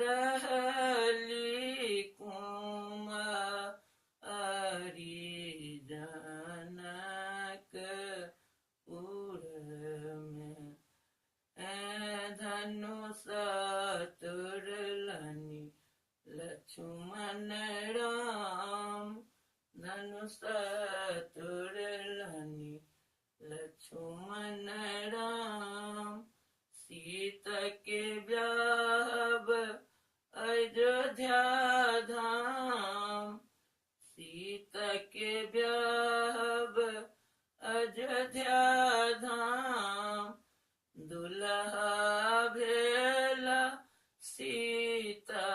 रहली कुमारी जनक पुरमे। धनुष तोड़लनि लक्ष्मण राम, धनुष तोड़लनि लक्ष्मण राम। सीता के ब्याह अयोध्या धाम, सीता के ब्याह अयोध्या धाम। दुल्हा भेला सीताराम।